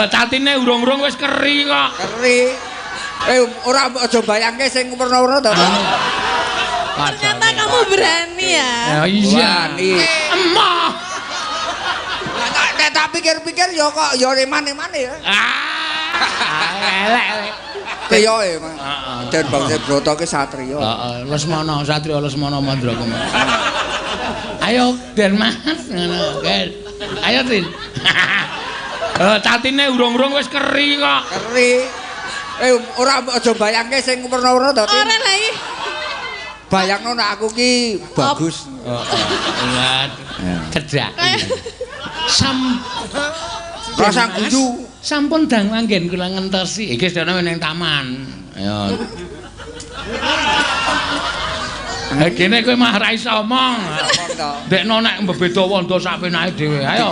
Tatine urung-urung wis keri kok. Keri. Ora aja bayangke sing werna-werna to. Ternyata kamu berani ya. Ya iya. Wani. Emoh. Nek tak pikir-pikir ya kok ya eman-emane ya. Ah, elek. Priya e, Mas. Heeh. Den Bangsa Brata ki satriya. Heeh, Lesmana, Satriya Lesmana Mandraguna. Ayo Den Mas ngono, Gen. Ayo Tin. Tatine urung-urung wis keri kok. Keri. Ora aja bayangke sing werna-werna to, Tin. Ora lah iki. Bayangno nek aku ki bagus. Heeh. Cedak. Sam Rasa guyu. Sampun dang manggen kula ngentosi. Iki sedana ning taman. Ayo. Kene kowe mah ra iso omong. Ndekno nek mbebeda wondo sak penake dhewe. Ayo.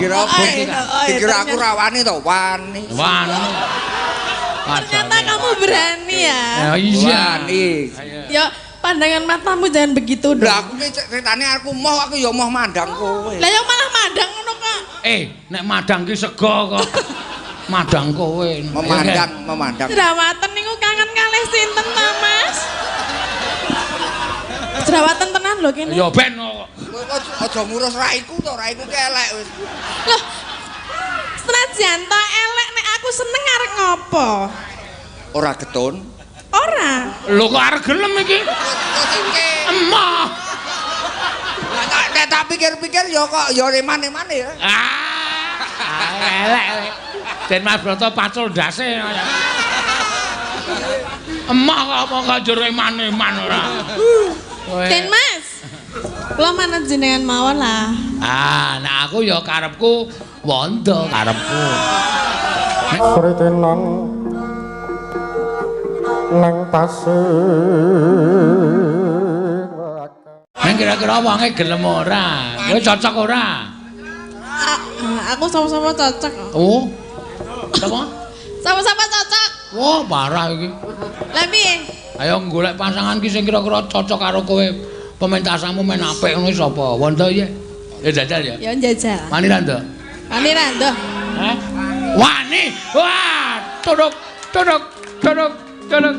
Dikira aku ra wani to, wani. Wani. Ternyata kamu berani ya. Ya iya. Wani. Ya pandangan matamu jangan begitu dong. Lah aku ki ceritane aku moh, aku ya moh mandang kowe. Lah ya malah madang ngono kok. Nek madang ki sego kok. Madang kowe. Memandang, memandang. Jerawatan niku kangen kalih sinten ta, Mas? Jerawatan tenan lho kene. Ya ben kok. Kowe aja ngurus raiku to, raiku ki elek wis. Loh. Senajan ta elek nek aku seneng arek ngopo? Ora getun. Ora. Lho kok arek gelem iki? Emoh. Nek tak pikir-pikir ya kok ya eman-emane ya. Ah, elek. Den Mas Broto pacul ndase. Emoh kok apa kok njur eman-eman ora. Den Mas. Kula manut jenengan mawon lah. Ah, nek aku ya karepku wondo karepku. Sritenan nang pasir. Nek kira-kira wonge gelem ora? Kowe cocok ora? Aku sama-sama cocok. Oh. Sapa? Sama-sama cocok. Wah, parah iki. Lah piye? Ayo golek pasangan ki sing kira-kira cocok karo kowe. Pementasanmu men apik ngono sapa? Wondo ya? Ya jajal ya. Ya jajal. Wani ra, Nduk? Wani ra, Nduk? Hah? Wani. Wah, tuduk tuduk tuduk tuduk.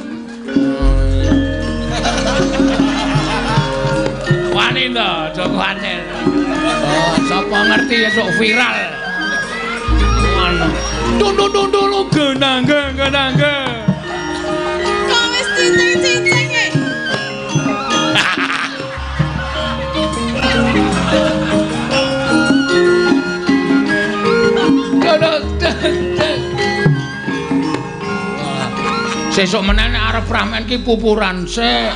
Wani to, aja kuwatir. Oh, sapa ngerti esuk viral. Ngono. Dun dun dun dun genang genang. Kok wis cicing-cicing e. Sesuk meneh nek arep ramen ki pupuran sik.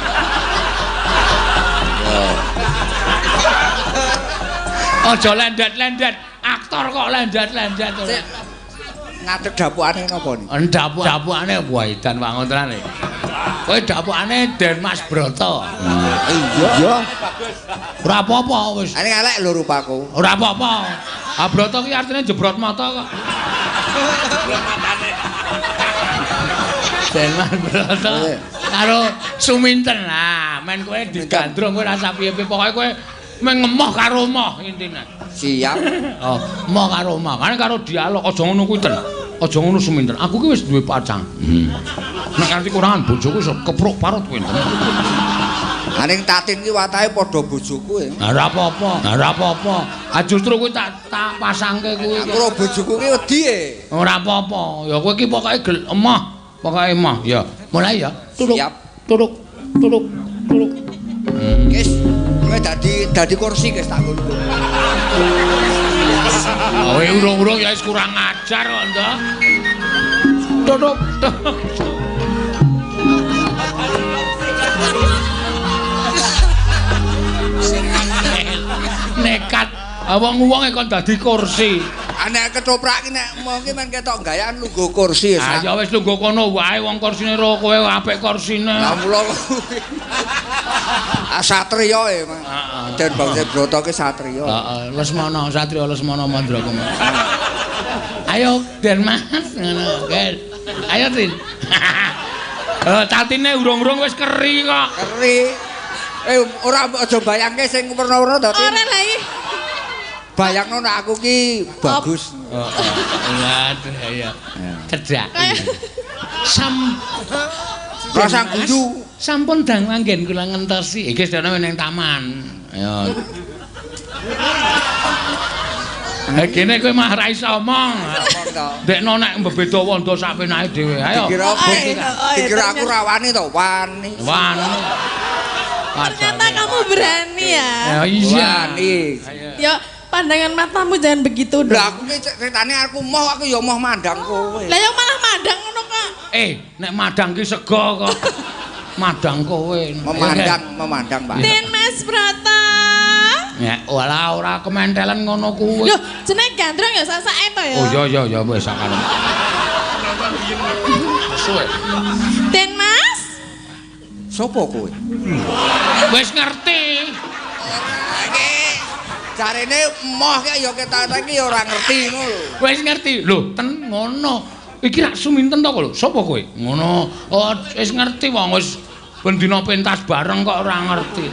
Aja lendet-lendet, aktor kok lendet-lendet. Sik. Ngadeg dapukane napa niki? Dapukane wah edan wangun tenan iki. Kowe dapukane Den Mas Broto. Iya. Ora apa-apa wis. Ane elek lho rupaku. Ora apa-apa. Ah Broto ki artine jebrot mata kok. Den Mas Broto karo Suminten. Lah, men kowe digandrung kowe rasa piye-piye pokoke kowe mengemoh karo moh intine. Siap. Oh, moh karo moh. Kan karo dialog aja ngono kuwi ten. Aja ngono Suminten. Aku ki wis duwe pacang. Nek nganti kurangan bojoku iso kepruk parut kuwi ten. Aning Tatin ki watake padha bojoku ya. Ora apa-apa. Ora apa-apa. Ah justru kuwi tak pasangke kuwi. Aku karo bojoku ki wedi e. Ora apa-apa. Ya kowe ki pokoke emoh. Pokoke emoh ya. Mulai ya. Turuk. Siap. Turuk. Turuk. Turuk. Wis kowe dadi kursi guys tak ngono. Kowe urung-urung ya wis kurang ajar kok, Nduk. Turuk. Nekat. Wong-wong kon dadi kursi. Nek ketoprak ki nek mong ki men ketok gayan lungguh kursi ya. Ah ya wis lungguh kono wae wong kursine ro kowe apik kursine. Lah mula ah satriya e, Mas. Den Bangsa Brata ki satriya. Heeh, Lesmana, Satriya Lesmana Mandraguna. Ayo Den Mas ngono, Gen. Ayo Tin. Tatine urung-urung wis keri kok. Keri. Ora aja bayangke sing werna-werna to, Tin. Ora lah iki. Bayangno nek aku ki bagus. Heeh. Aduh ya. Cedhak. Rasa guyu. Sampun dang manggen kula ngentosi. Iki sedana ning taman. Ayo. Kene kowe mah ra iso omong. Ndekno nek mbebeda wondo sak penake dhewe. Ayo. Dikira aku ra wani to, wani. Wani. Ternyata kamu berani ya. Ya iya. Wani. Ya pandangan matamu jangan begitu dong. Lah aku ki ceritane aku moh, aku ya moh mandang kowe. Lah ya malah mandang ngono kok. Nek madang ki sego kok. Madang kowe. Memandang, Pak. Den Mas Broto. Ya, walah ora kementelen ngono kuwi. Loh, jenenge gandrung ya sak-sake to ya. Oh iya iya ya wis sakarep. Suwe. Den Mas. Sopo kowe? Wis ngerti. Ora iki jarene emoh ki ya ketok iki ya ora ngerti ngono lho. Wis ngerti. Lho, ten ngono. Iki rak suminten to lho. Sopo kowe? Ngono. Oh, wis ngerti wong wis ben dina pentas bareng kok ora ngerti.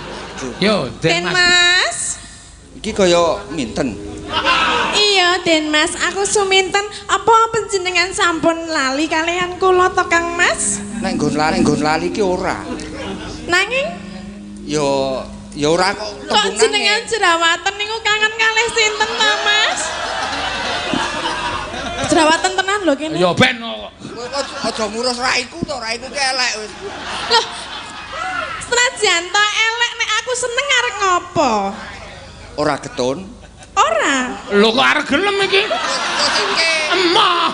Yo, Den Mas. Iki kaya minten. Iya, Den Mas, aku suminten. Apa panjenengan sampun lali kalian kula to, Kang Mas? Nek nggon lali iki ora. Nanging ya ya ora kok tembungane. Kok jenengan jerawatan niku kangen kalih sinten ta, Mas? Jerawatan tenan lho kene. Ya ben kok. Kowe aja ngurus raiku to, raiku ki elek wis. Loh. Senajan to elek nek aku seneng arek ngopo? Ora getun. Ora. Lho kok arek gelem iki? Emoh.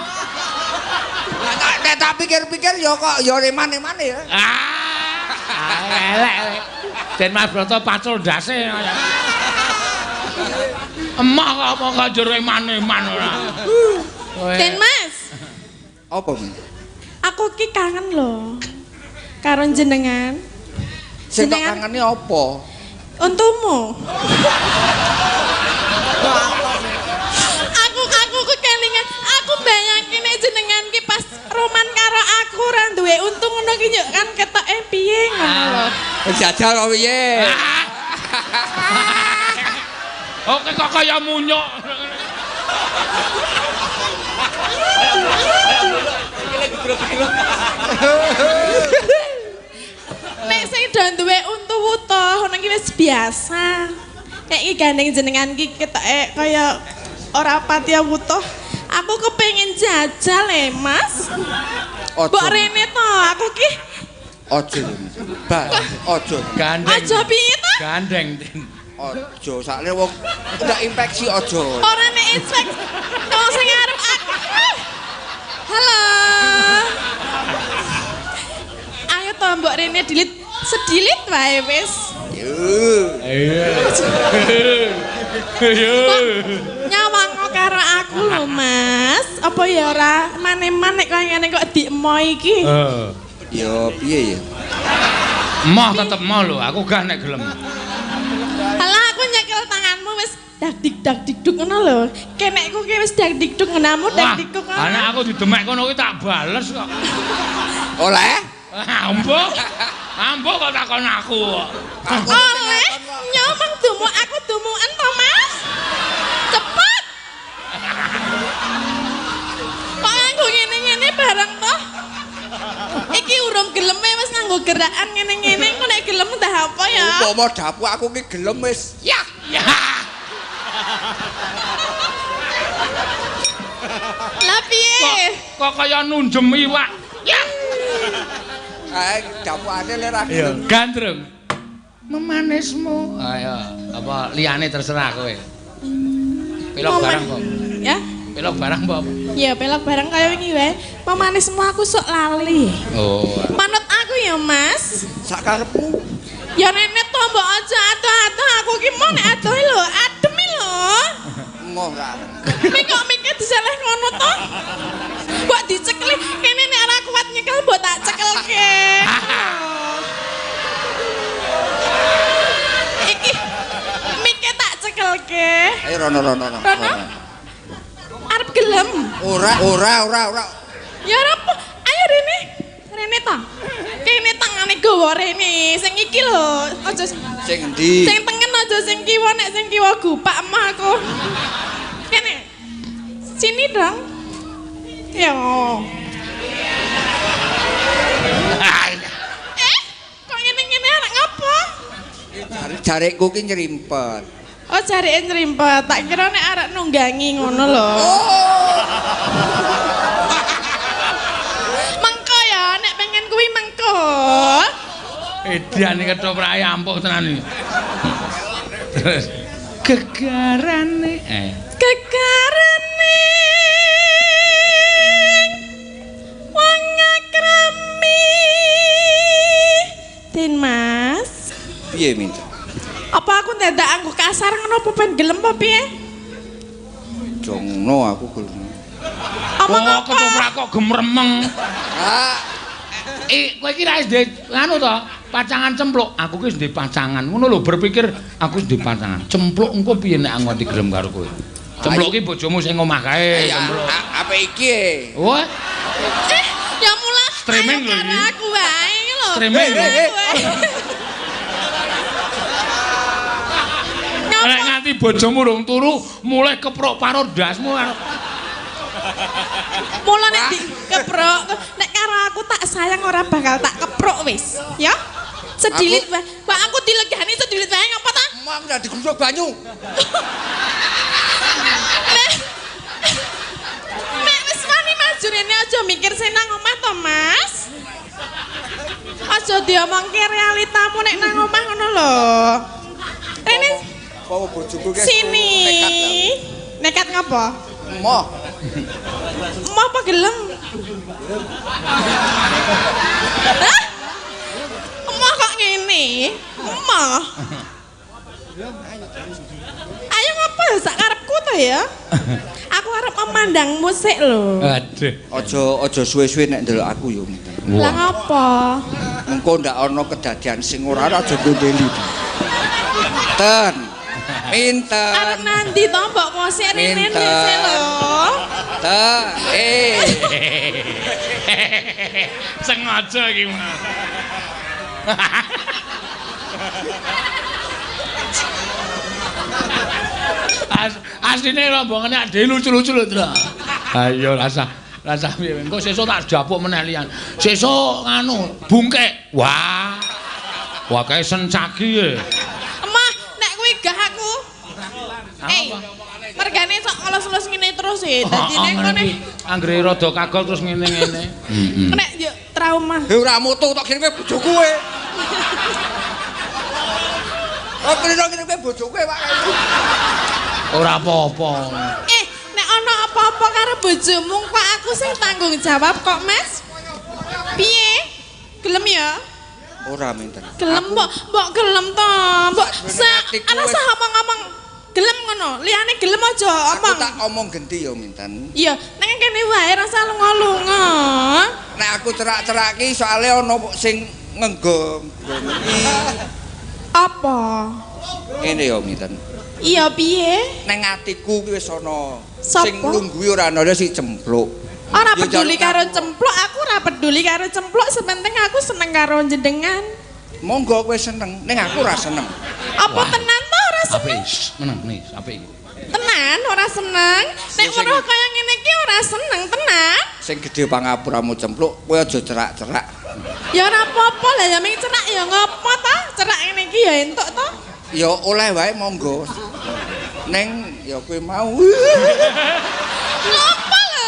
Lah nek tak pikir-pikir ya kok ya remane-mane ya. Ah, elek. Den Mas Broto pacul ndase. Emoh kok apa kok njur eman-eman ora. Den Mas. Apa, Mi? Aku ki kangen lho karo jenengan. Sing tak kangeni apa? Untumu. Aku kelingan, aku bayangke nek jenengan ki pas roman karo aku ora duwe untung ngono ki yo kan ketoke piye ngono lho. Jajal kok piye? Oke kok kaya munyuk. Nek sing do duwe untu wutuh ngono ki wis biasa. Nek iki gandeng jenengan ki ketoke kaya ora patiya wutuh. Aku kepengin jajal e, Mas. Mbok rene to, aku ki aja. Ba, aja. Gandeng. Aja piye to? Gandeng. Aja, sakle wong ndak infeksi aja. Ora nek infeksi. Wong sing arep aku. Halo. Ayo to mbok rene dilit sedilit wae wis. Yo. Yo. Nyawang karo aku lho, Mas. Apa ya ora maneman nek kaya ngene kok diemo iki? Heeh. Ya piye ya? Emoh tetep emoh lho, aku gah nek gelem. Halah aku nyekel tanganmu wis dak dik dak dikduk ngono lho. Kenekku ki wis dak dikduk ngonamu dak dikduk ngono. Anak aku didemek kono kuwi tak bales kok. Oleh? Ambo. Ambo kok takon aku kok. Oleh nyomong dumu aku dumuken to, Mas. Cepet. Kok nganggo ngene-ngene bareng toh? Iki urung geleme wis nganggo gerakan ngene-ngene, engko nek gelem entah apa ya. Umpama dapuk aku ki gelem wis. Ya. Ya. Lah piye? Kok kaya nunjem iwak. Ya. Kae dapukane le ra gelem. Gandrung. Memanismu. Ayo, apa liyane terserah kowe. Pelok barang kok. Ya. Pelok barang apa? Ya pelok barang kaya wingi wae. Memanismu aku sok lali. Oh. Manut aku ya, Mas. Sak karepmu. Ya nenek to mbok aja atuh-atuh aku ki mau nek adoh lho, adem lho. Emoh ra. Mik kok mike diseleh ngono to? Mbok dicekli kene nek ora kuat nyekel mbok tak cekelke. Iki mike tak cekelke. Ayo rono rono rono. Rono? Arep gelem. Ora ora ora ora. Ya ora apa. Ayo rene. Rene ta. Kene tangane gawa rene. Sing iki lho, aja sing endi? Sing tengen tengen aja sing kiwa, nek sing kiwa gupak mah aku. Kene. Sini dong. Yo. Kok ngene-ngene arek ngapa? Jarikku ki nyerimpet. Oh, jarike nyerimpet. Tak kira nek arek nunggangi ngono lho. Oh. Mengko ya, nek pengen kuwi mengko. Edan iki ketoprake ampuh tenan iki. Terus gegarane gegarane wong akrami. Din Mas. Piye minta? Apa aku ndadak anggo kasar ngono apa ben gelem apa piye? Jongno aku gelem. Omong apa? Ketoprak kok gemremeng. Ah. Kowe iki ra wis ndek anu to, pacangan cempluk. Aku ki wis ndek pacangan. Ngono lho berpikir aku wis ndek pacangan. Cempluk engko piye nek aku nganti gelem karo kowe? Cempluk ki bojomu sing omah kae, cempluk. Apa iki? Wah. Ya mula streaming lho iki. Aku wae lho. Streaming lho. Nek nganti bojomu rung turu, mulai keprok parur ndasmu. Mula nek dikeprok, nek karo aku tak sayang ora bakal tak keprok wis, ya. Sedilit wae. Wah, aku dilegani sedilit wae ngapa ta? Emang udah digrusuk banyu. Nek wis wani maju rene aja mikir sing nang omah to, Mas. Aja diomongke realitamu nek nang omah ngono lho. Rene apa bojoku ki sini. Nekat ngapa? Emoh. Emoh apa gelem? Hah? Emoh kok ngene? Emoh. Ayo ngapa ya sak karepku to ya? Aku arep memandangmu sik lho. Aduh. Aja suwe-suwe nek ndelok aku yo. Lah ngapa? Mengko ndak ana kedadian sing ora aja gondeli. Ten. Pinter. Arep nanti to mbok kosek rene dhisik lho. Ta, Sengaja iki Mas. Asline rombongane ade lucu-lucu lho, Tru. Ayo rasah piye engko sesuk tak japuk meneh liyan. Sesuk nganu bungkek. Wah. Wah kae sencaki e. Emah, nek kuwi gah aku. Mergane sok ngelus-elus ngene terus e. Dadine ngene anggere rada kagol terus ngene-ngene. Heeh. Nek yo trauma. He ora mutu tok kirime bojoku e. Oh, kirime bojoku e, Pak. Ora apa-apa. Nek ana apa-apa karo bojomu kok aku sing tanggung jawab kok, Mas. Piye? Gelem ya? Ora minten. Gelem mbok, mbok gelem to. Mbok ana sah omong-omong gelem ngono. Liyane gelem aja omong. Aku tak omong genti ya minten. Iya, nek kene wae rasa lunga-lunga. Nek aku cerak-cerak ki soale ana sing ngenggong. Apa? Ngene ya minten. Iya piye? Neng atiku ki wis ana sing nglungguhi ora ana si cempluk. Ora peduli karo cempluk, aku ora peduli karo cempluk, sepenting aku seneng karo jenengan. Monggo kowe seneng, ning aku ora seneng. Apa tenan to ora seneng? Apik, meneng nih, apik iki. Tenan ora seneng. Nek weruh kaya ngene iki ora seneng tenan. Sing gedhe pangapuramu cempluk, kowe aja cerak-cerak. Ya ora apa-apa lah ya ming cerak ya ngopo ta? Cerak ngene iki ya entuk to. Ya oleh wae monggo. Neng ya kowe mau. Ngopo lho?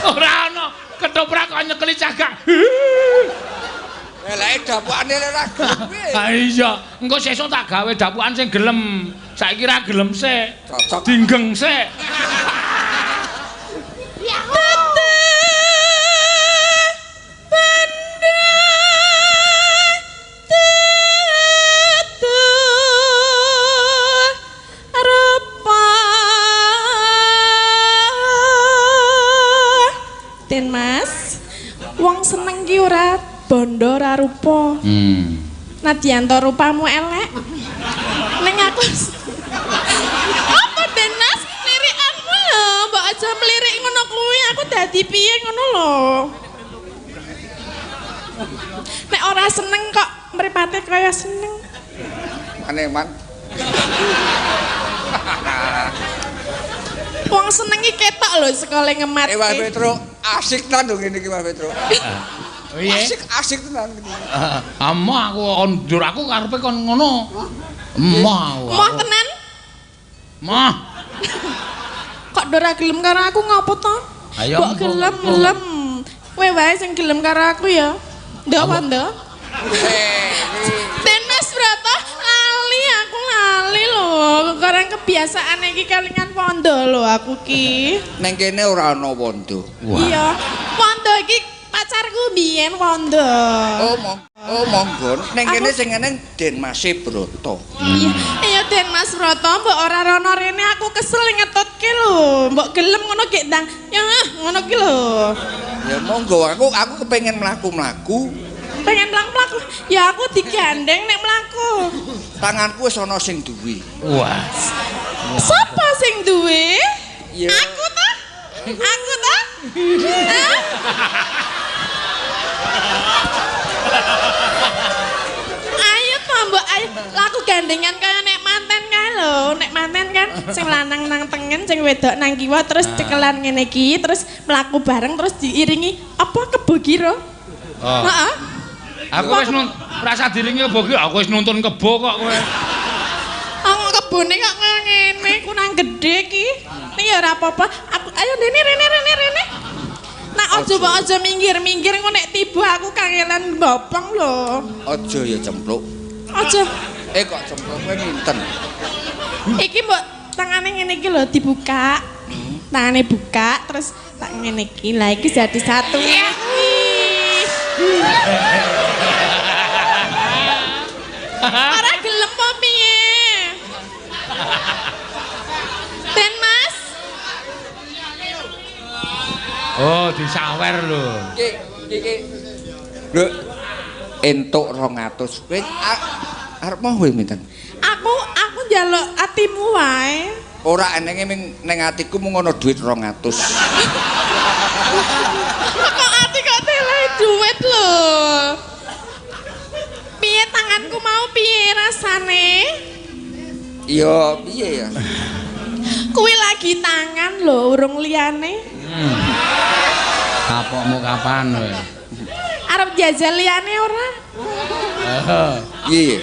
Ora ana ketoprak kok nyekeli cagak. Eleke dapukane ora gelem. Ha iya, engko sesuk tak gawe dapukan sing gelem. Saiki ra gelem sik. Cocok. Dinggeng sik. Den Mas, wong seneng ki ora bondo ora rupa. Nadyan to rupamu elek. Ning aku apa Den Mas, lirikanmu lho, mbok aja melirik ngono kuwi, aku dadi piye ngono lho. Nek ora seneng kok mripate kaya seneng. Aneman. Wong seneng iki ketok lho sekole ngematke. Mas Petro, asik tenan lho ngene iki Mas Petro. Piye? Asik tenan iki. Amoh aku ndur aku karepe kon ngono. Emoh aku. Emoh tenan? Emoh. Kok ora gelem karo aku ngopo to? Kok gelem-gelem. Kowe wae sing gelem karo aku ya. Ndok apa ndok? Tenas Brata lali aku lali lho. Karang kebiasaan iki kelingan wondo lho aku ki. Neng kene ora ana wondo. Iya, wondo iki pacarku mbiyen wondo. Oh monggo. Neng kene sing eneng Den Mas Broto. Iya, iya Den Mas Broto mbok ora rono rene aku kesel ngetutke lho. Mbok gelem ngono gek ndang. Ya ngono ki lho. Ya monggo aku kepengen mlaku-mlaku. Pengen mlaku-mlaku. Ya aku digandeng nek mlaku. Tanganku wis ana sing duwe. Wah. Sapa sing duwe? Ya. Aku ta? Aku ta? Hah? Ayo to mbok ayo. Lah aku gandengan kaya nek manten kae lho. Nek manten kan sing lanang nang tengen, sing wedok nang kiwa terus cekelan ngene iki, terus mlaku bareng terus diiringi apa kebo kira? Oh. Heeh. Aku wis rasa diringi kebo ki, aku wis nuntun kebo kok kowe. Aku kebone kok ngene, kurang gede ki. Ning ya ora apa-apa. Aku ayo rene rene rene rene. Nah aja mbok aja minggir-minggir engko nek tiba aku kangelan mbopong lho. Aja ya cempluk. Aja. Kok cempluk kowe minten. Iki mbok tangane ngene iki lho dibuka. Tangane buka terus tak ngene iki. Lah iki jadi satu. Ora gelem apa piye? Den Mas. Oh, disawer lho. Iki iki. Lho entuk 200. Kowe arep mau kowe minten? Aku njaluk atimu wae. Ora enenge ming ning atiku mung ana dhuwit 200. Kok ati kok tele duit lho. Piye tanganku mau piye rasane? Iya, piye ya? Kuwi lagi tangan lho, urung liyane. Kapokmu kapan kowe? Arep jajal liyane ora? Heeh. Piye?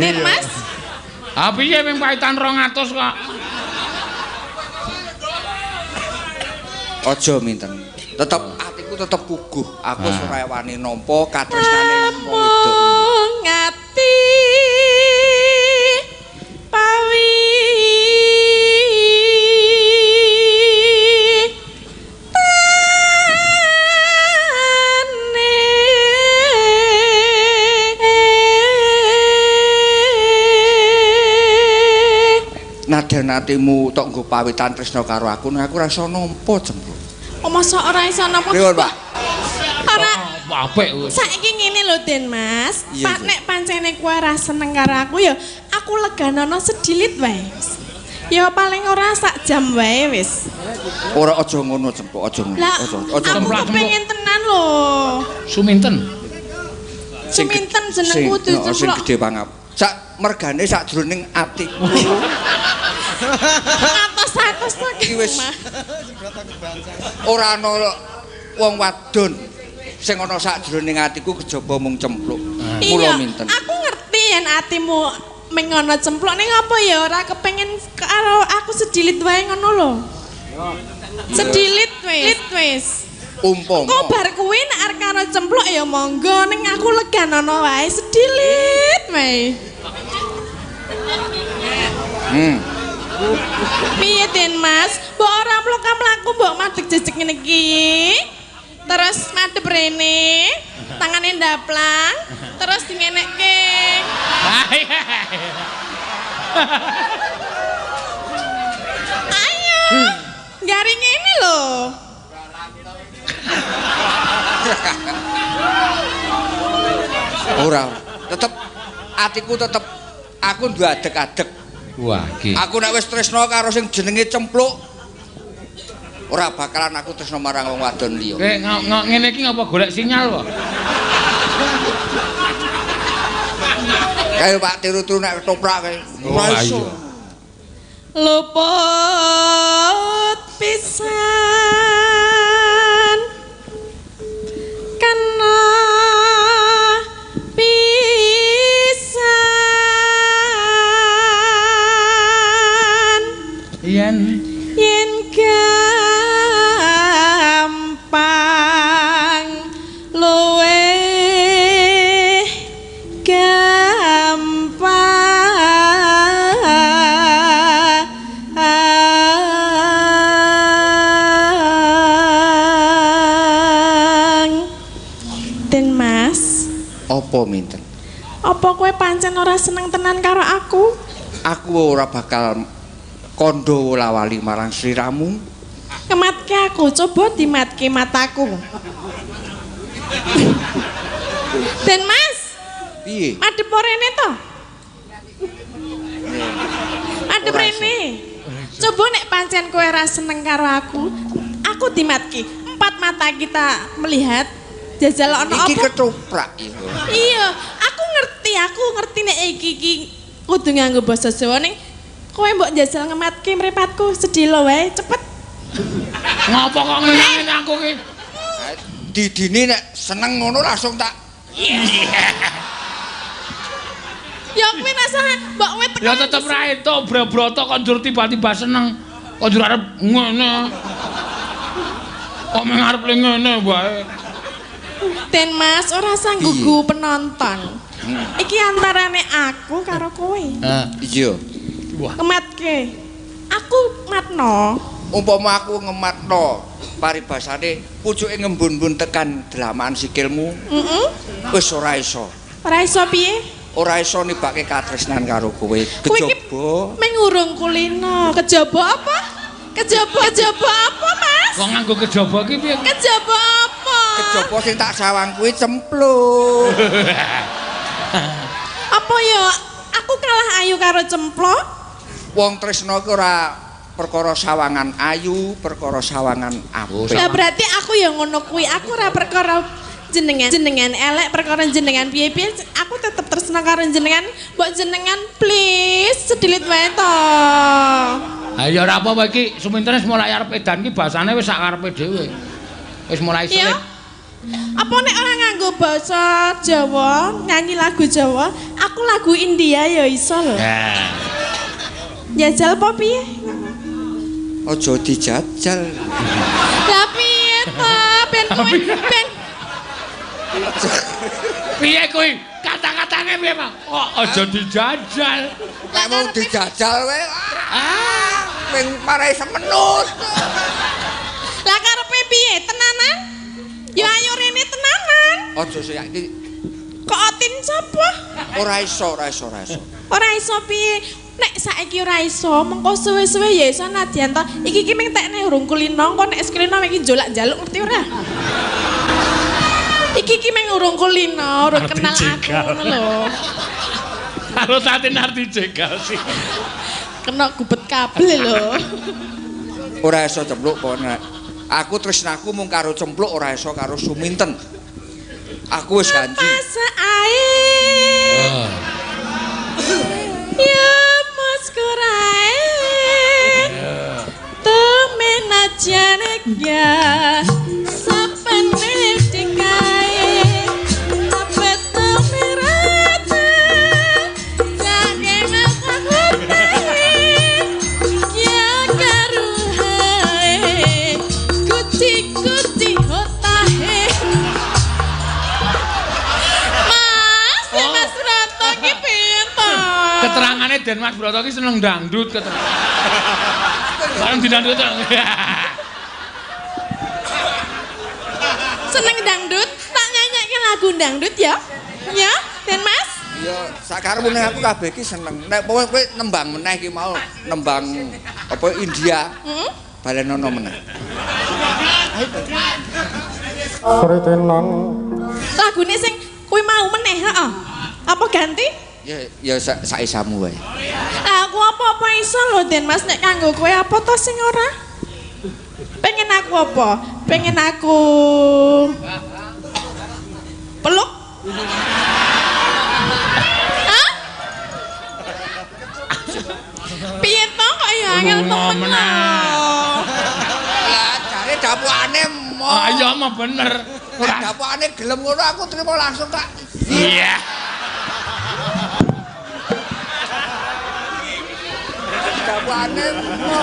Nen Mas. Ah piye ming paitan 200 kok. Aja minten. Tetep atiku tetep puguh. Aku wis ora wani nampa katresnane wong wedok. Mung ati pawi tane. Nadyan atimu tok nggo pawitan tresna karo aku, nek aku ora iso nampa cempluk. Oh, masa ora iso nampa? Pripun, Pak? Ora apik wis. Saiki ngene lho, Den Mas. Pak nek pancene kowe ora seneng karo aku ya aku leganono sedilit wae. Ya paling ora sak jam wae wis. Ora aja ngono cempluk, aja ngono. Aja aja. Aku kepengin tenan lho. Suminten. Suminten jenengku cempluk. Sing gedhe pangap. Sak mergane sakjroning atiku. Atos-atos to iki wis. Ora ana wong wadon sing ana sakjroning atiku kejaba mung cempluk. Mula minten. Aku ngerti yen atimu ming ana cempluk ning apa ya ora kepengin karo aku sedilit wae ngono lho. Sedilit wis. Wis. Umpama. Engko bar kuwi nek arep karo cempluk ya monggo ning aku leganono wae sedilit wae. Piye Den Mas? Mbok ora mlaku-mlaku mbok madeg jejeg ngene iki. Terus madhep rene, tangane ndaplang, terus dingenekke. Ayo. Garing ngene lho. Ora, tetep atiku tetep aku duwe adeg-adeg. Wah, iki. Aku nek wis tresna karo sing jenenge cempluk, ora bakalan aku tresna marang wong wadon liya. Ngene iki ngapa golek sinyal kok? Kae Pak tiru-tiru nek ketoprak kae. Ora iso. Luput pisan kena pisan yen yen gampang luweh gampang. Den Mas, Apa minten? Apa kowe pancen ora seneng tenan karo aku? Aku ora bakal kandha wolawali marang sliramu. Kematke aku, coba dimatke mataku. Den Mas, Piye? Madhep rene to? Madhep rene. Coba nek pancen kowe ora seneng karo aku, aku dimatke. Empat mata kita melihat jajal ana Iki apa? ketoprak iku. Iya, aku ngerti nek iki iki kudu nganggo basa Jawa ning kowe mbok njajal ngematke mripatku sedhela wae cepet. Ngopo kok ngene aku ki? Didine nek seneng ngono langsung tak Ya kuwi rasane mbok kowe tekan. Ya tetep ra entuk bro-broto kok njur tiba-tiba seneng. Kok njur arep ngene. Kok meng arep le ngene wae. Den Mas ora sanggugu penonton. Iki antarane aku karo kowe. Heeh. Iya. Wah. Ngematke. Aku matno. Umpama aku ngematno paribasane pucuke ngembun-mbun tekan dlamaan sikilmu. Heeh. Wis ora iso. Ora iso piye? Ora iso nibake katresnan karo kowe. Kejaba mengurung kulino. Kejaba apa? Kejaba kejaba apa, Mas? Kok nganggo kejaba ki piye? Kejaba apa? Kejaba sing tak sawang kuwi cempluk. Apa ya? Aku kalah ayu karo cempluk. Wong tresna ki ora perkara sawangan ayu, perkara sawangan apik. Lah berarti aku ya ngono kuwi. Aku ora perkara jenengan jenengan elek, perkara jenengan piye-piye, aku tetep tresna karo jenengan. Mbok jenengan please sedilit wae to. Ha ya ora apa-apa iki Suminten wis mulai arep edan iki basane wis sak karepe dhewe. Wis mulai selip. Apa nek ora nganggo basa Jawa, nyanyi lagu Jawa, aku lagu India ya iso lho. Ya. Jajal apa piye? Aja dijajal. Lah piye to? Ben kowe ben piye kuwi? Kata-katane piye, Pak? Oh, aja dijajal. Nek mau dijajal wae. Ah, ping marai semenut. Lah karepe piye? Tenanan? Ya ayo rene tenanan. Aja sik iki. Kok otin sapa? Ora iso, ora iso, ora iso. Ora iso piye? Nek saiki ora iso, mengko suwe-suwe ya iso nadyan to. Iki ki mung tekne urung kulino, engko nek kulino iki njolak-njaluk ngerti ora? Iki ki mung urung kulino, urung kenal aku ngono lho. Karo tatin arti jegal sih. Kena gubet kabel lho. Ora iso cempluk pokoke. Aku tresnaku mung karo cempluk ora iso karo Suminten. Aku wis janji. Ae. Ya Mas kurae. Temen ajane ya sapene dikae. Apet merata. Jane aku ya karuhae. Kuci-kuci hotahe. Mas, oh. Mas Broto ki piye to? Keterangane Den Mas Broto ki seneng dangdut keterangan. Bareng didangdut. Seneng dangdut, tak nyanyikke lagu dangdut ya. Ya, Den Mas. Ya, sakarepmu nek aku kabeh iki seneng. Nek kowe nembang meneh iki mau nembang apa India. Heeh. Balenono meneh. Lagune sing kuwi mau meneh, heeh. Apa ganti? Ya ya sak isamu wae. Lah aku apa-apa iso lho Den Mas nek kanggo kowe apa to sing ora? Pengen aku apa? Pengen aku peluk? Hah? Piye to kok ya angel temen lho. Lah jare dapukane mo. Ah iya mah bener. Ora dapukane gelem ngono aku trimo langsung tak. Iya. Dapukane mo.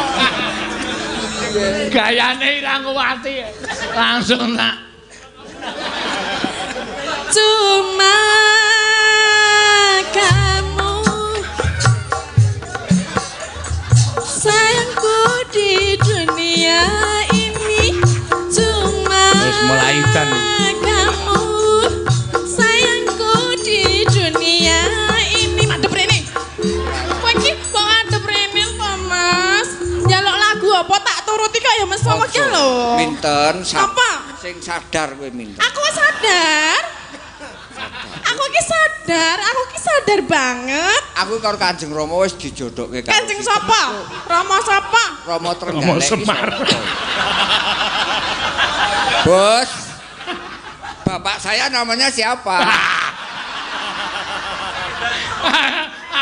Gayane Irangwati langsung tak. Cuma kamu sayangku di dunia ini, cuma wis mulai dan kamu sayangku di dunia ini. Madhep rene. Kowe iki kok ngadep rene to, Mas? Njaluk lagu apa tak turuti kok ya mesum iki lho. Minten apa? Sing sadar kowe minten. Aku sadar. Aku iki sadar, aku iki sadar banget. Aku karo Kanjeng Rama wis dijodohke karo Kanjeng sapa? Rama sapa? Rama Trenggalek. Rama Semar. Bos. Bapak saya namanya siapa?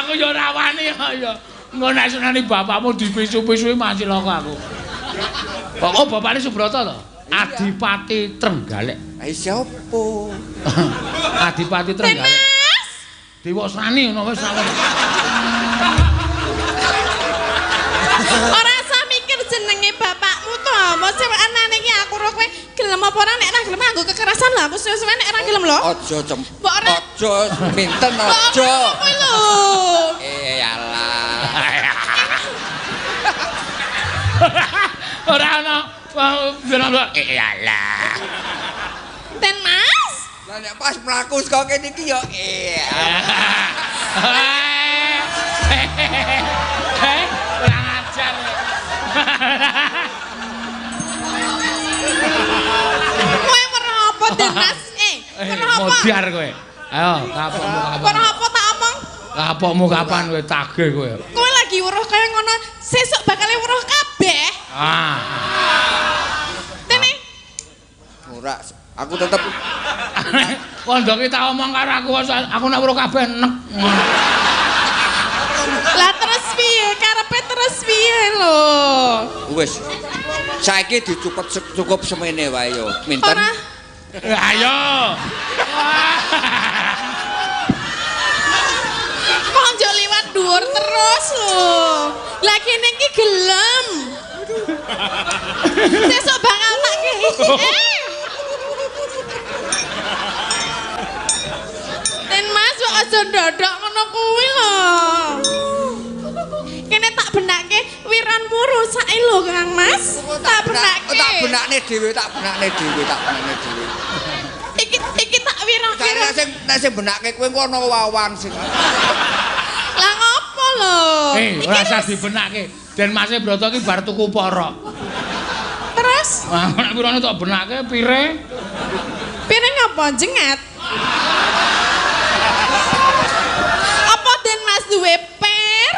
Aku ya ora wani ya. Engko nek senani bapakmu dipisu-pisui mati loko aku. Kok bapakne Subrata to? Adipati Trenggalek. Ha sapa? Adipati Trenggalek. Mas. Dewasrani ngono wis ora. Ora usah mikir jenenge bapakmu to. Mosok anane iki aku ro kowe gelem apa ora, nek ora gelem nganggo kekerasan lho aku suwe-suwe nek ora gelem lho. Aja cem. Aja minten aja. Kowe lho. Eh alah. Ora ana eh alah. Ten Mas. Lah nek pas mlaku saka kene iki ya eh. Kurang ajar. Kowe weruh apa Den Mas? Weruh apa? Modiar kowe. Ayo, kapokmu kapan? Weruh apa tak omong? Kapokmu kapan kowe tagih kowe? Kowe lagi weruh kaya ngono, sesuk bakal weruh kabeh. Ah. Tene. Ora, aku tetep kondo ki tak omong karo aku, aku nek weruh kabeh nek. Lah terus piye? Karepe terus piye lho? Wis. Saiki dicukup cukup semene wae yo. Minten. Ora. Ayo. Kok njuk liwat dhuwur terus lho. Lah kene iki gelem. Sesuk bakal tak kei. Ten Mas kok aja ndodok ngono kuwi lho. Kene tak benake wiranmu rusake lho Kang Mas. Tak benake. Tak benakne dhewe, tak benakne dhewe, tak benakne dhewe. Iki iki tak wirang-wirang. Nek sing benake kowe engko ana wawan sing. Lah ngopo lho? Ora usah dibenake. Den Mase Broto iki bar tuku porok. Terus? Wah, nek wirane tak benake pire? Pire ngapa jengat? Apa Den Mas duwe per?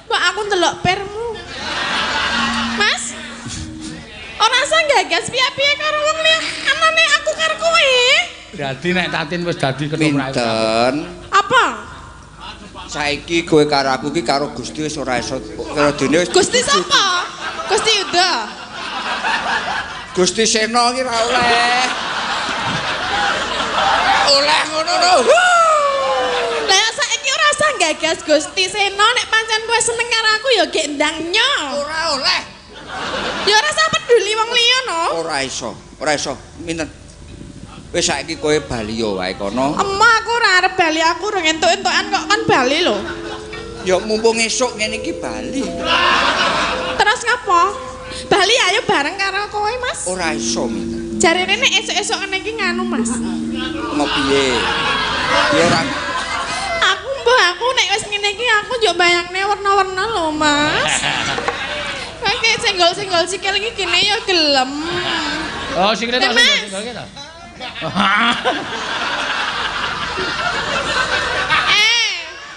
Mbok aku ndelok permu. Mas. Ora usah gagas piye-piye karo wong liya. Anane aku karo kowe. Dadi nek Tatin wis dadi ketoprak. Minten. Apa? Saiki kowe karo aku iki karo Gusti wis ora iso karo dene wis. Gusti sapa? Gusti Yuda. Gusti Sena iki ora oleh. Oleh ngono lho. Lah saiki ora usah gagas Gusti Sena, nek pancen kowe seneng karo aku ya gek ndang nyo. Ora oleh. Ya ora usah peduli wong liya no. Ora iso, ora iso. Minten. Wis saiki kowe bali yo wae kono. Emah aku ora arep bali, aku urung entuk-entukan kok kan bali lho. Ya mumpung esuk ngene iki bali. Terus ngapa? Bali ayo bareng karo kowe, Mas. Ora iso, Minten. Jarene nek esuk-esuk ngene iki nganu, Mas. Mau piye? Ya ora. Aku mbah aku nek wis ngene iki aku yo bayangne werna-werna lho, Mas. Kayak senggol-senggol sikil iki kene ya gelem. Oh, sikile tak senggol-senggol iki ta?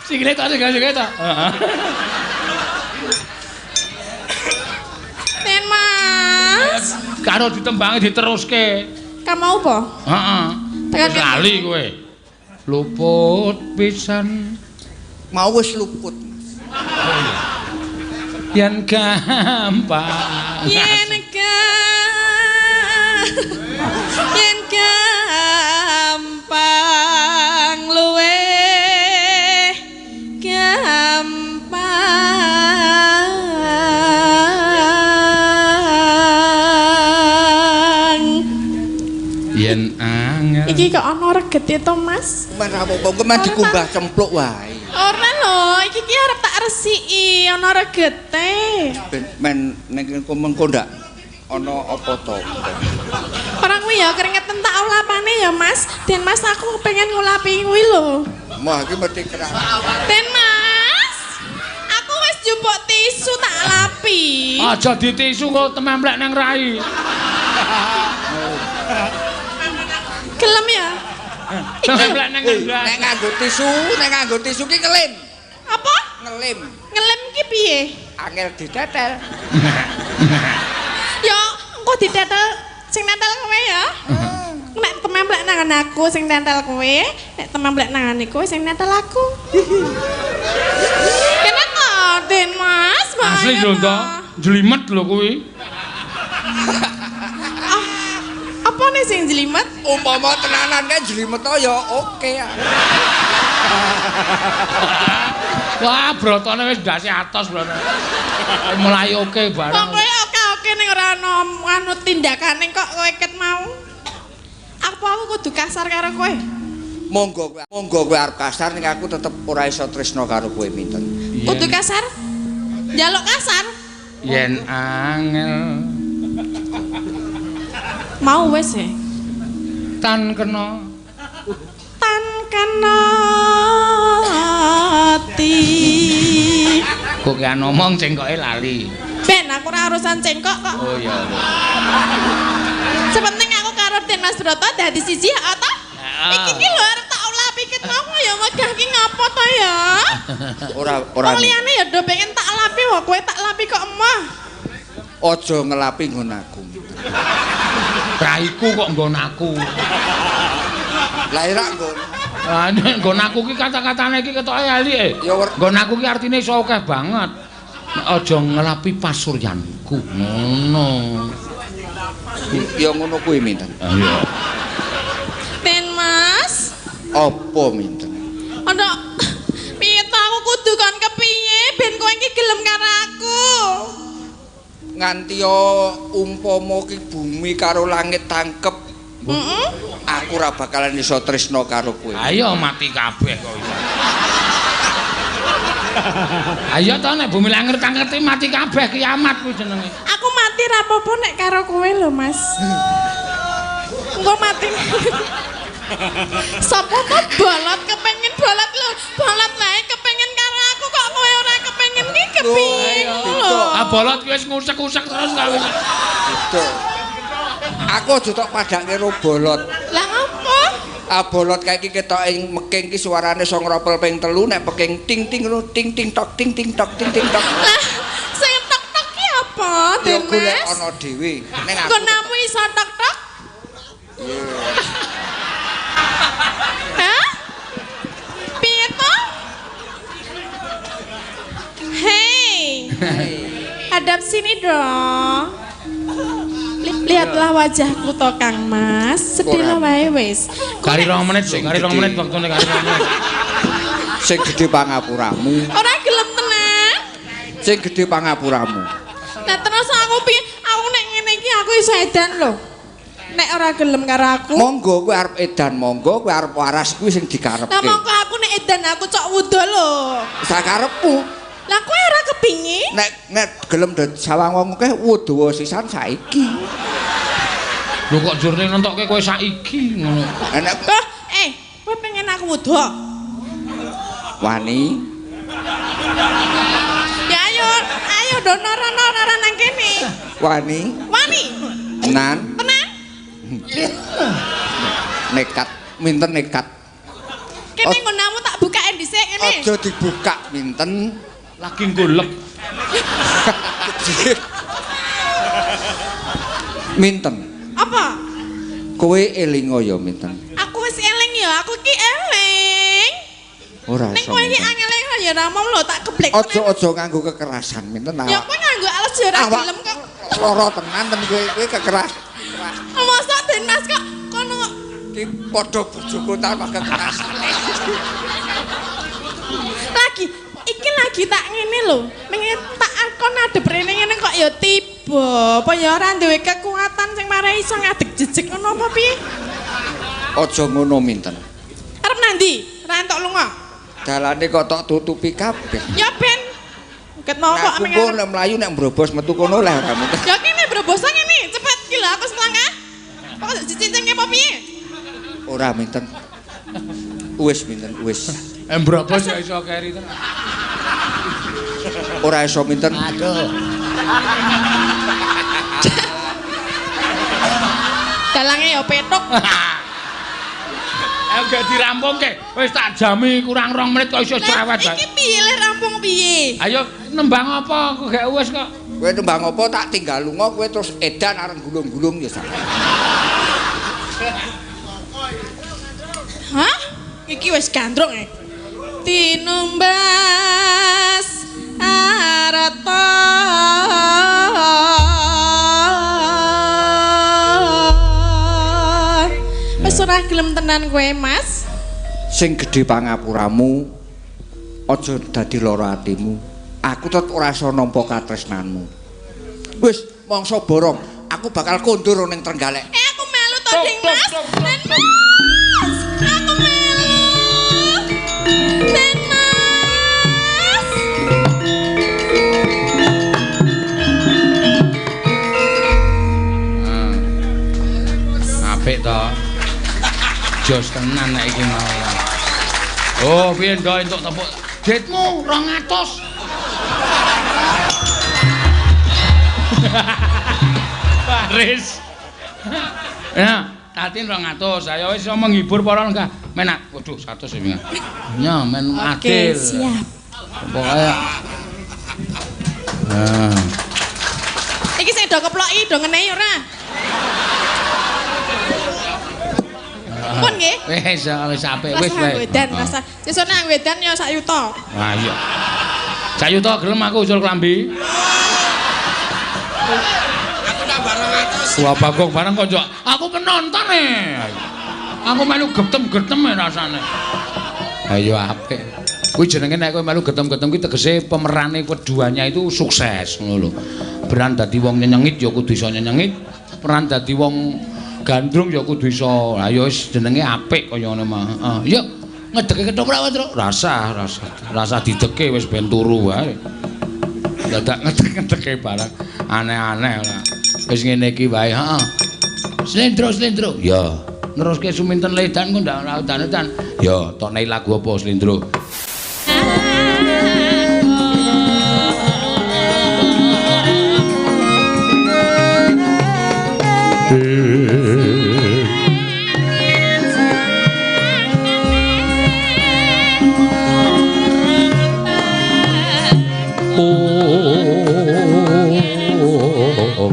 Sikile tak senggol-senggol ta? Ten Mas. Karo ditembangi diteruske. Kamu apa? Heeh. Wis lali kowe. Luput pisan. Mau wis luput. Yen gampang. Yen gampang luweh gampang. Yen angel. Iki kok ana regete to, Mas? Men ra apa-apa, engko men dikumbah cempluk wae. Ora lho, iki ki arep tak resiki, ana regete. Ben men ning mengko ndak ana apa to. Ora kuwi ya keringetan tak ulapane ya, Mas. Den Mas aku pengen ngulapi kuwi lho. Wah, iki mesti kerang. Den Mas, aku wis njupuk tisu tak lapi. Aja ditisu kok tememplek nang rai. Gelem ya? Tememplek nang rai. Nek nganggo tisu, nek nganggo tisu ki ngelim. Apa? Ngelim. Ngelim ki piye? Angel ditetel. Ya, engko ditetel sing netel kowe ya. Nek tememplek nang aku sing netel kowe, nek tememplek nang kowe sing netel aku. Kene to, Den Mas, asli lho to, jlimet lho kuwi. Apa nih sing jlimet? Umpama tenanan kae jlimet to ya oke. Wah, brotone wis ndase atos brotone. Mulai oke bareng. Pokoke oke-oke ning ora ana anu tindakane kok kowe ket mau. Apa aku kudu kasar karo kowe? Monggo kowe arep kasar ning aku tetep ora iso tresno karo kowe minten. Kudu kasar? Njaluk kasar? Yen angel. Mau wis e. Tan kena. Tan kena ati. Kok ki ngomong cengkoke lali. Ben aku ora urusan cengkok kok. Oh iya. Sepenting aku karo Den Mas Broto dadi siji ya ta? Iki ki lho arep tak ulapi ket mau ya megah ki ngopo to ya? Ora ora. Wong liyane ya do pengen tak lapi wae kowe tak lapi kok emoh. Aja ngelapi nggon aku. Raiku kok nggon aku. Lah ora nggon. Lah nek nggon aku ki kata-katane iki ketoke elike. Nggon aku ki artine iso akeh banget. Nek aja ngelapi pasuryanku ngono. Ya ngono kuwi minten. Iya. Den Mas. Apa minten? Ana piye to aku kudu kon kepiye ben kowe iki gelem karo aku? Nganti umpama ki bumi karo langit tangkep. Heeh. Aku ora bakalan iso tresno karo kowe. Ayo mati kabeh kok iso. Ayo to nek bumi langit tangkep mati kabeh kiamat kuwi jenenge. Aku mati ra apa-apa nek karo kowe lho, Mas. Engko mati. Sopo to bolot kepengin bolot lho, bolot wae kepengin karo aku kok kowe ora kepengin ki kepiye lho. Ah bolot kuwi wis ngusek-usek terus ta wis. Aku aja tok padake karo bolot. Lah ngopo? Ah bolot kae iki ketoke meking ki suarane iso ngropel ping 3 nek peking ting ting ngono ting ting tok ting ting tok ting ting tok. Lah sing tok tok ki apa, Den Mas? Ya golek ana dhewe. Ning aku konamu iso tok tok? Hah? Piye to? Hei. Hadap sini dong. Lihatlah wajahku to Kang Mas. Sedih wae wis. Kari 2 menit sih, kari 2 menit waktune kari 2 menit. Sing gedhe pangapuramu. Ora gelem tenan. Sing gedhe pangapuramu. Lah terus aku piye? Aku nek ngene iki aku iso edan lho. Nek ora gelem karo aku. Monggo kowe arep edan, monggo kowe arep waras kuwi sing dikarepke. Lah monggo aku nek edan aku cok wuda lho. Sakarepmu. Lah kowe ora kepingin? Nek nek gelem sawang wong akeh wuda sisan saiki. Lho kok jurne nentokke kowe saiki ngono. Nek kowe pengen aku wuda? Wani. Ya ayo, ayo dono rono ora nang kene. Wani. Wani. Tenan. Tenan. Nekat, minten nekat. Kene nggonamu tak bukaen dhisik ngene. Aja dibuka minten. Lagi golek. Minten. Apa? Kowe elingo ya minten. Aku wis eling ya, aku ki eling. Ora Ning iso. kowe iki angele ya ora mom lho tak geblek. Aja-aja nganggo kekerasan minten Ya awak. kowe nganggo alas ya ora Awak gelem kok. Lara tenan ten kowe kowe kekeras. Mosok Den Mas kok kono kok Ki padha bojoku tanpa kekerasan. lagi iki lagi tak ngene lho. Menge tak akon adep rene ngene kok ya tiba. Apa ya ora duwe kekuatan sing marai iso ngadeg jejeg ngono apa piye? Aja ngono minten. Arep nandi? Ora entuk lunga. Dalane kok tok tutupi kabeh. Ya ben. Ket mau kok Aku meng kok nek mlayu nek mbrobos metu kono lah ora minten. Ya kene brobosan ngene, cepet iki lho aku selangkah. Kok dicincingke apa piye? Ora minten. Wis minten wis. Mbrobos ya iso keri tenan. Ora iso minten. Aduh. Dalange ya petuk. Ayo gak dirampungke. Wis tak jami kurang 2 menit kok iso cerewet Lah bae. iki piye le rampung piye? Ayo nembang apa aku gak wis kok. Kowe nembang apa tak tinggal lunga kowe terus edan areng gulung-gulung ya sak. Hah? Iki wis gandrung e. Tinumbas arta. Wis ora gelem tenan kowe, Mas. Sing gedhe pangapuramu aja dadi lara atimu. Aku tetep ora iso nampa katresnanmu. Wis mangsa borong, aku bakal kondur ning Trenggalek. Eh aku melu to, Ding Mas. Den Mas. Aku melu. Den Mas. Apik to. Jos tenan nek iki mau. Oh, piye ndo entuk tepuk. Ditmu 200. Baris. Ya, Tatin 200. Ayo wis menghibur para lenggah. Menak. Waduh, 100 iki. Ya, men Oke, adil. siap. Pokoke. Nah. Iki sing do keploki do ngenehi ora? Pun nggih. Wis wis apik wis Rasa wae. wedan, rasa. Sesuk nang wedan ya sak yuta. Wah iya. Sak yuta gelem aku usul klambi. Aku tambah 200. Wah Bagong bareng kok njok. Aku penonton e. Aku melu getem-getem e rasane. Ayo apik. Kuwi jenenge nek kowe melu getem-getem kuwi tegese pemerane keduanya itu sukses ngono lho. Peran dadi wong nyenyengit ya kudu iso nyenyengit, peran dadi wong gandrung ya kudu iso. Lah ya wis jenenge apik kaya ngono mah. Heeh. Yuk ngedeke ketoprak wae, Truk. Rasah, rasah. Rasah dideke wis ben turu wae. Dadak ngedek-ngedeke barang aneh-aneh ora. Wis ngene iki wae, heeh. Slendro, slendro. Ya, neruske suminten ledan kok ndak ora udan-udan. Ya, tokne lagu apa slendro? Oh.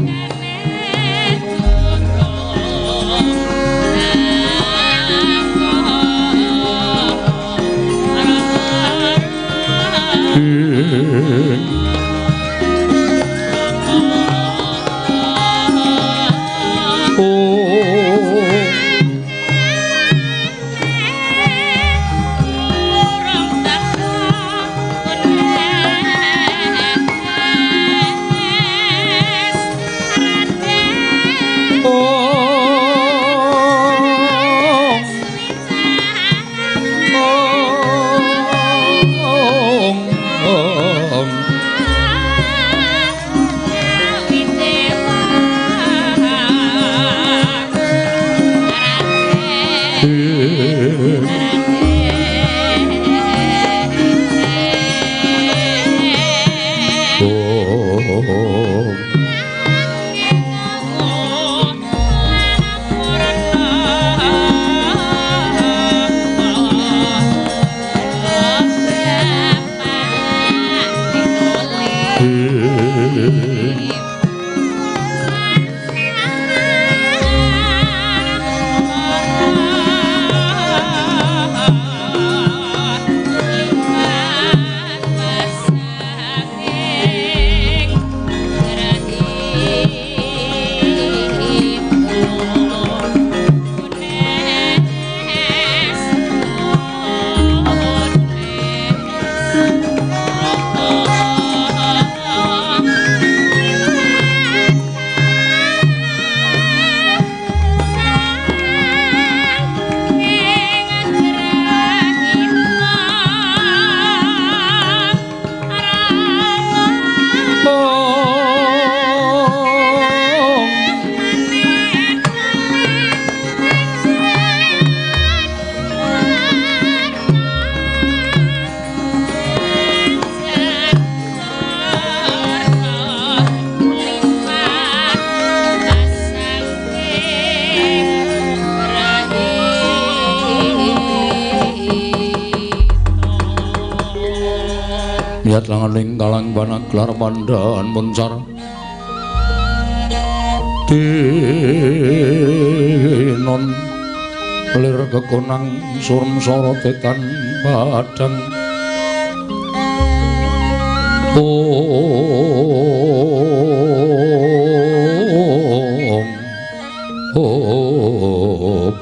Miyat langaning kalang panaglar pandhan muncar tinon lir kekonang surem sorotetan padang. Om Om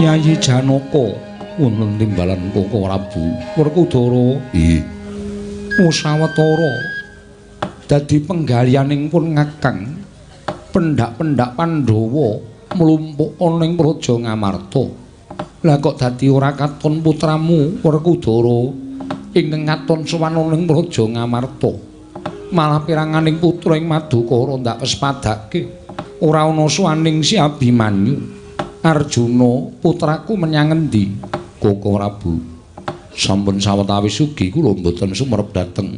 Yayi Janaka wonten timbalan Koko Prabu Werkudara. Nggih. Musawatara dadi penggalianing pun ngakang pendak-pendak Pandhawa mlumpuk ana ing Praja Ngamarta. Lah kok dadi ora katon putramu Werkudara ingkang katon sowan ana ing Praja Ngamarta. Malah piranganing putra ing Madukara ndak pespadake ora ana sowaning si Abimanyu. Arjuna putraku menyang endi? Koko Prabu, sampun sawetawis ugi kula mboten sumerep dhateng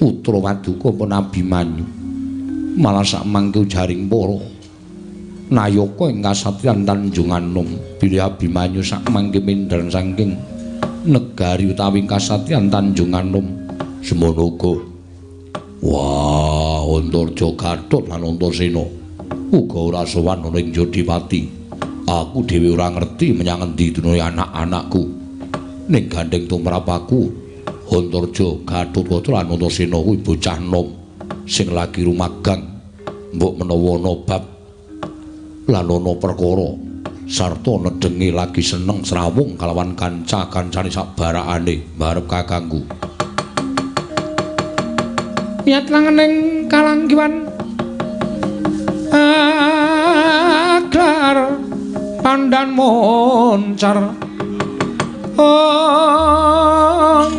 putra Waduka pun Abimanyu. Malah sakmangke ujaring para nayaka ing kasatriyan Tanjunganom bilih Abimanyu sakmangke mindhan saking negari utawi kasatriyan Tanjunganom. Semono uga. Wah, Antarja Gatot lan Antasena uga ora sowan ana ing Jodipati. Aku dhewe ora ngerti menyang endi dunune anak-anakku. Ning gandeng tumrap aku, Antarja Gatot lan Antasena kuwi bocah nom sing lagi rumagang. Mbok menawa ana bab lan ana perkara sarta nedhengi lagi seneng srawung kalawan kanca-kancane sak barakane mbarep kakangku. Miyat langening kalanggiwan aglar pandan moncar. Om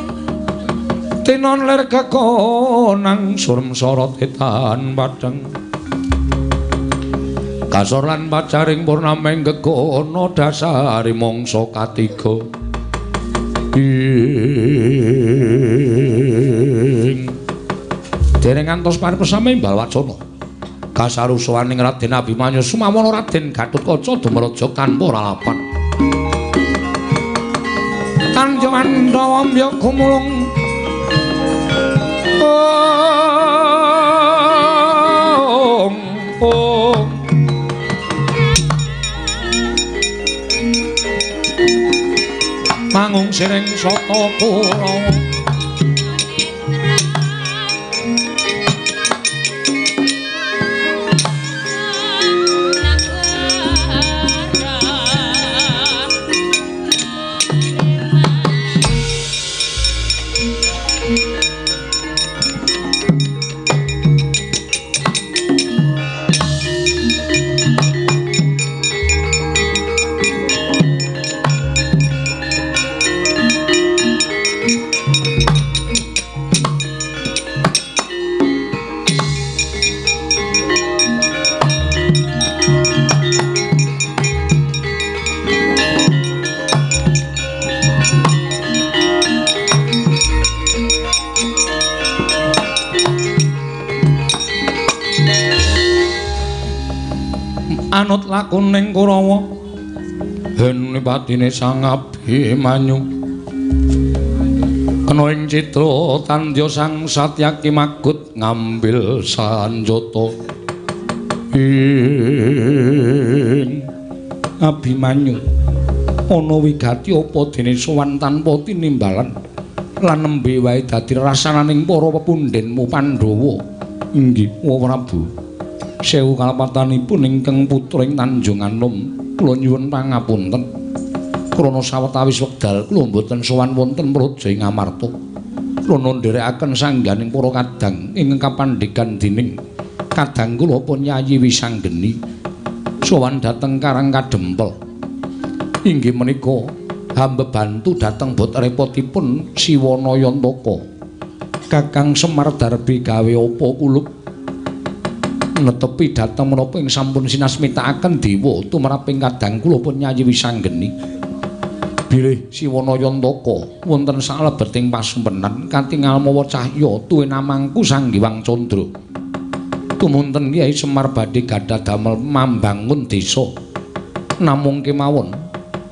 tinon lir kekonang surem sorot etan padang kasor lan pacaring purnameng gegono dasari mangsa katiga. Ing dereng ngantos paripesame imbal wacana kasarusaning Raden Abimanyu sumawana Raden Gatotkaca dumraja tanpa lalapan. Tanjung Pandhawa mbya gumulung ong ong mangung siring sata Kurawa. Anut lakuning Kurawa hen patine Sang Abimanyu kena ing citra tandya Sang Satyaki magut ngambil sanjata. Ing Abimanyu ana wigati apa dene sowan tanpa tinimbalan lan nembe wae dadi rasananing para pepundhenmu Pandhawa. Inggih, Prabu. Sewu kalepatanipun ingkang putra ing Tanjunganom kula nyuwun pangapunten krana sawetawis wekdal kula mboten sowan wonten praja ing Amarta. Krana nderekaken sangganing para kadang ingkang kapandhegan dening kadang kula pun Yayi Wisanggeni sowan dhateng Karang Kadempel. Inggih menika hamba bantu dhateng bot repotipun Siwana Yantaka. Kakang Semar Darbi gawe apa kulup netepi dhateng menapa ing sampun sinasmitakaken dewa tumraping kadang kula pun Yayi Wisanggeni. Bilih Siwana Yantaka wonten salebeting pasumpenan katingal mawa cahya tuwin amangku Sang Hyang Candra. Tumunten Kyai Semar badhe gadah damel mambangun desa. Namung kemawon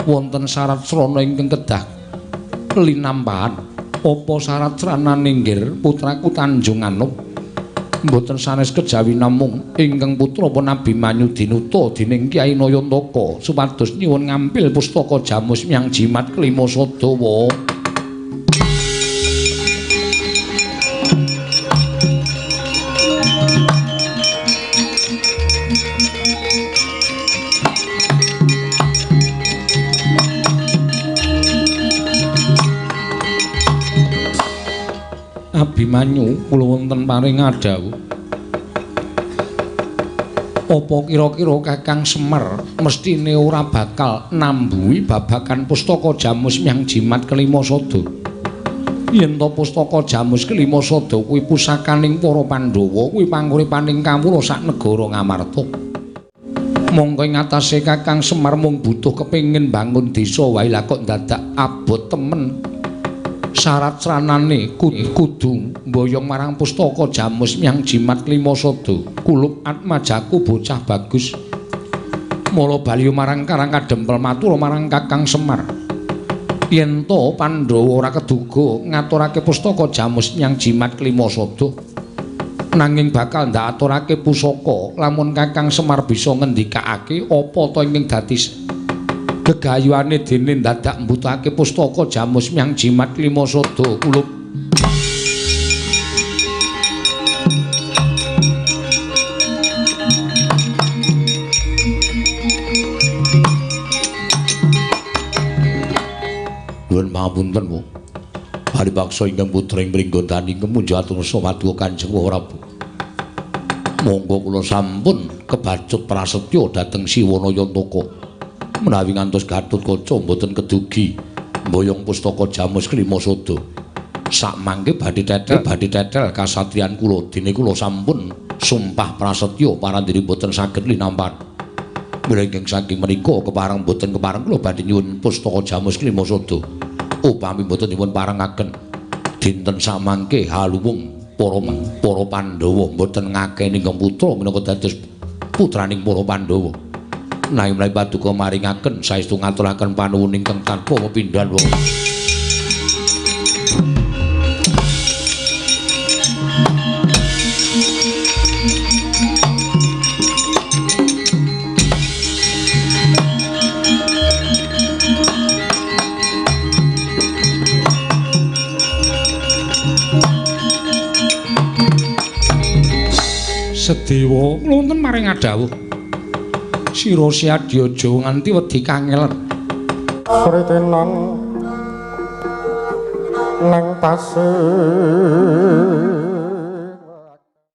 wonten syarat srana ingkang kedah linampahan. Apa syarat sranane nggir putraku Tanjung Anom? Mboten sanes kejawi namung ingkang putra pun Abimanyu dinuta dening Kyai Nayantaka supados nyuwun ngampil pustaka Jamus Myang Jimat Kelima Sadawa. Abimanyu kula wonten paring adhawuh. Apa kira-kira Kakang Semar mestine ora bakal nambuhi babagan pustaka Jamus Myang Jimat Kelima Sada? Yen to pustaka Jamus Kelima Sada kuwi pusakaning para Pandhawa, kuwi panguripaning kawula sak negara Ngamarta. Mongko ing atase Kakang Semar mung butuh kepengin bangun desa wae lah kok dadak abot temen. Syarat sranane kudu mboyong marang pustaka Jamus Myang Jimat Kelima Sada. Kulup atmajaku bocah bagus. Mula bali marang Karang Kadempel matur marang Kakang Semar. Yen to Pandhawa ora keduga ngaturake pustaka Jamus Myang Jimat Kelima Sada, nanging bakal ndaturake pusaka lamun Kakang Semar bisa ngendikake apa to ingkang dadi gegayuhane dene dadak mbutuhake pustaka Jamus Myang Jimat Kelima Sada. Kulup. Nuwun pangapunten, Bu. Paripaksa ingkang putra ing Pringgondani kemunjo atur paduka Kanjeng Prabu. Monggo kula sampun kebacut prasetya dhateng Siwana Yantaka. Menawi ngantos Gatotkaca mboten kedugi mboyong pustaka Jamus Kelima Sada. Sakmangke badhe tetel kasatriyan kula dene kula sampun sumpah prasetya parandiri mboten saged linampan. Mila ingkang saking menika kepareng mboten kepareng kula badhe nyuwun pustaka Jamus Kelima Sada. Upami mboten dipun parengaken dinten samangke haluwung para Pandhawa mboten ngakeni ingkang putra minangka dados putraning para Pandhawa. Nanging menawi paduka maringaken saestu ngaturaken panuwun ingkang tanpa pepindhan wong. Sedewa kula wonten maring adhawuh. Sira siadya aja nganti wedi kangelen. Kritenan nang pasir.